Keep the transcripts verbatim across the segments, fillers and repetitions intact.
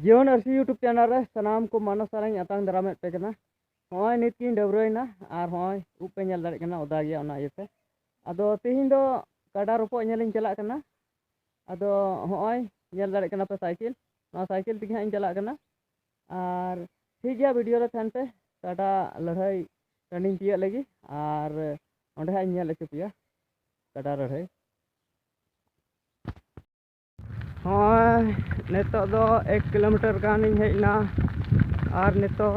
ᱡᱤᱭᱚᱱ ᱟᱹᱨᱥᱤ YouTube channel ᱨᱮ ᱥᱟᱱᱟᱢ ᱠᱚ ᱢᱟᱱᱚᱥ ᱟᱨᱤᱧ ᱟᱛᱟᱝ ᱫᱟᱨᱟᱢᱮᱫ ᱯᱮ ᱠᱟᱱᱟ᱾ ᱱᱚᱜᱼᱚᱭ ᱱᱤᱛ ᱜᱤᱧ ᱰᱟᱹᱵᱽᱨᱟᱹᱭᱮᱱᱟ ᱟᱨ ᱱᱚᱜᱼᱚᱭ ᱩᱵ ᱯᱮ ᱧᱮᱞ ᱫᱟᱲᱮᱭᱟᱜ ᱠᱟᱱᱟ, ᱚᱫᱟ ᱜᱮᱭᱟ, ᱚᱱᱟ ᱤᱭᱟᱹᱛᱮ᱾ ᱟᱫᱚ ᱛᱮᱦᱮᱧ ᱫᱚ ᱠᱟᱰᱟ ᱨᱚᱯᱚᱜ ᱧᱮᱞᱤᱧ ᱪᱟᱞᱟᱜ ᱠᱟᱱᱟ᱾ ᱟᱫᱚ ᱱᱚᱜᱼᱚᱭ ᱧᱮᱞ ᱫᱟᱲᱮᱭᱟᱜ ᱠᱟᱱᱟ ᱯᱮ ᱥᱟᱭᱠᱮᱞ, ᱱᱚᱣᱟ ᱥᱟᱭᱠᱮᱞ ᱛᱮᱜᱮ ᱦᱟᱸᱜ ᱤᱧ ᱪᱟᱞᱟᱜ ᱠᱟᱱᱟ᱾ ᱟᱨ ᱴᱷᱤᱠ ᱜᱮᱭᱟ, video ᱨᱮ ᱛᱟᱦᱮᱱ ᱯᱮ᱾ ᱠᱟᱰᱟ ᱞᱟᱹᱲᱦᱟᱹᱭ ᱴᱟᱺᱰᱤᱧ ᱛᱤᱭᱟᱹᱜ ᱞᱟᱹᱜᱤᱫ ᱟᱨ ᱚᱸᱰᱮ ᱦᱟᱸᱜ ᱤᱧ ᱧᱮᱞ ᱦᱚᱪᱚ ᱯᱮᱭᱟ ᱠᱟᱰᱟ ᱞᱟᱹᱲᱦᱟᱹᱭ᱾ ᱦᱚᱸᱜᱼᱚᱭ ᱱᱤᱛᱚᱜ ᱫᱚ ᱮᱠ ᱠᱤᱞᱳᱢᱤᱴᱟᱨ ᱜᱟᱱᱤᱧ ᱦᱮᱡ ᱮᱱᱟ ᱟᱨ ᱱᱤᱛᱚᱜ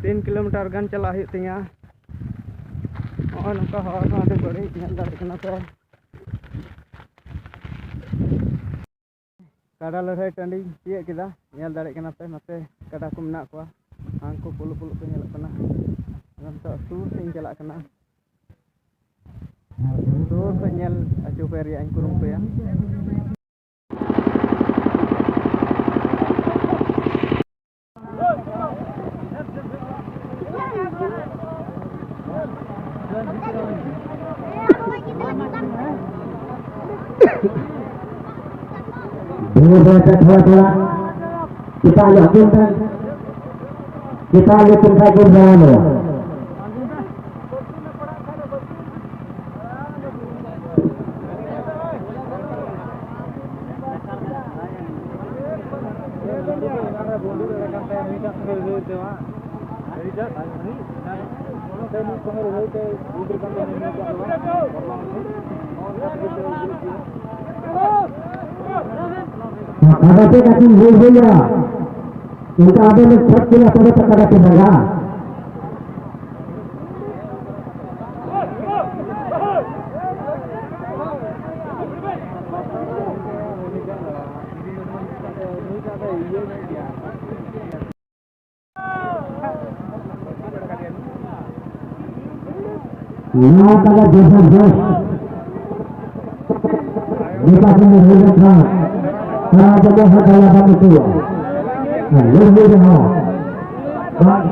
ᱛᱤᱱ ᱠᱤᱞᱳᱢᱤᱴᱟᱨ ᱜᱟᱱ ᱪᱟᱞᱟᱜ ᱦᱩᱭᱩᱜ ᱛᱤᱧᱟᱹ᱾ ᱱᱚᱜᱼᱚᱭ ᱱᱚᱝᱠᱟ ᱦᱚᱨ ᱦᱚᱸ ᱟᱹᱰᱤ ᱵᱟᱹᱲᱤᱡ, ᱧᱮᱞ ᱫᱟᱲᱮᱭᱟᱜ ᱠᱟᱱᱟ ᱯᱮ᱾ ᱠᱟᱰᱟ ᱞᱟᱹᱲᱦᱟᱹᱭ ᱴᱟᱺᱰᱤᱧ ᱛᱤᱭᱟᱹᱜ ᱠᱮᱫᱟ᱾ ᱧᱮᱞ ᱫᱟᱲᱮᱭᱟᱜ ᱠᱟᱱᱟ ᱯᱮ, ᱱᱚᱛᱮ ᱠᱟᱰᱟ ᱠᱚ ᱢᱮᱱᱟᱜ ᱠᱚᱣᱟ, ᱦᱟᱱᱠᱩ ᱯᱩᱞᱩᱜ ᱯᱩᱞᱩᱜ ᱠᱚ ᱧᱮᱞᱚᱜ ᱠᱟᱱᱟ᱾ ᱟᱫᱚ ᱱᱤᱛᱚᱜ ᱥᱩᱨ ᱥᱮᱫ ᱤᱧ ᱪᱟᱞᱟᱜ ᱠᱟᱱᱟ, ᱥᱩᱨ ᱥᱮᱫ ᱧᱮᱞ ᱦᱚᱪᱚ ᱯᱮ ᱨᱮᱭᱟᱜ ᱤᱧ ᱠᱩᱨᱩᱢᱩᱴᱩᱭᱟ᱾ ᱫᱩ ᱵᱟᱡᱮ ᱛᱷᱚᱲᱟ ᱛᱷᱚᱲᱟ ᱪᱮᱛᱟᱱ ᱧᱚᱜ ᱠᱤᱱ ᱛᱟᱦᱮᱸ, ᱪᱮᱛᱟᱱ ᱧᱚᱜ ᱠᱤᱱ ᱠᱷᱟᱡ ᱠᱤᱱ ᱵᱟᱲᱟᱭ ᱱᱚᱣᱟ᱾ ᱟᱫᱚ ᱪᱮᱫ ᱠᱟᱹᱴᱤᱡ ᱞᱟᱹᱭ ᱦᱩᱭᱩᱜᱼᱟ? ᱚᱱᱠᱟ ᱟᱵᱮᱱ ᱵᱮᱱ ᱠᱷᱚᱡ ᱠᱮᱭᱟ, ᱛᱚᱵᱮ ᱛᱚ ᱠᱟᱰᱟ ᱠᱚ ᱵᱷᱟᱜᱟ᱾ ᱱᱚᱣᱟ ᱛᱟᱞᱟ ᱡᱚᱵᱚᱨᱫᱚᱥ᱾ ᱡᱮᱴᱟ ᱠᱚ ᱦᱩᱭ ᱞᱮᱱᱠᱷᱟᱱ ᱛᱟᱞᱟ ᱡᱚᱵᱚᱨ ᱦᱚᱸ ᱛᱟᱞᱟ ᱵᱟᱝ ᱟᱹᱭᱠᱟᱹᱣᱟ᱾ ᱟᱨ ᱞᱟᱹᱲᱦᱟᱹᱭ ᱨᱮᱦᱚᱸ ᱵᱟᱝ᱾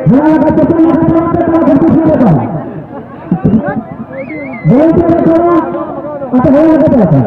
ᱦᱟᱱᱟ ᱞᱮᱠᱟ ᱪᱮᱛᱟᱱ ᱞᱮᱠᱟ ᱪᱟᱞᱟᱣ ᱛᱮ ᱠᱟᱱᱟ ᱜᱷᱩᱴᱩ ᱥᱮᱫ ᱨᱮ᱾ ᱵᱚᱞ ᱪᱮᱫ ᱞᱮᱠᱟ? ᱟᱯᱮ ᱦᱚᱲ ᱞᱮᱠᱟ ᱪᱮᱫ ᱞᱮᱠᱟ?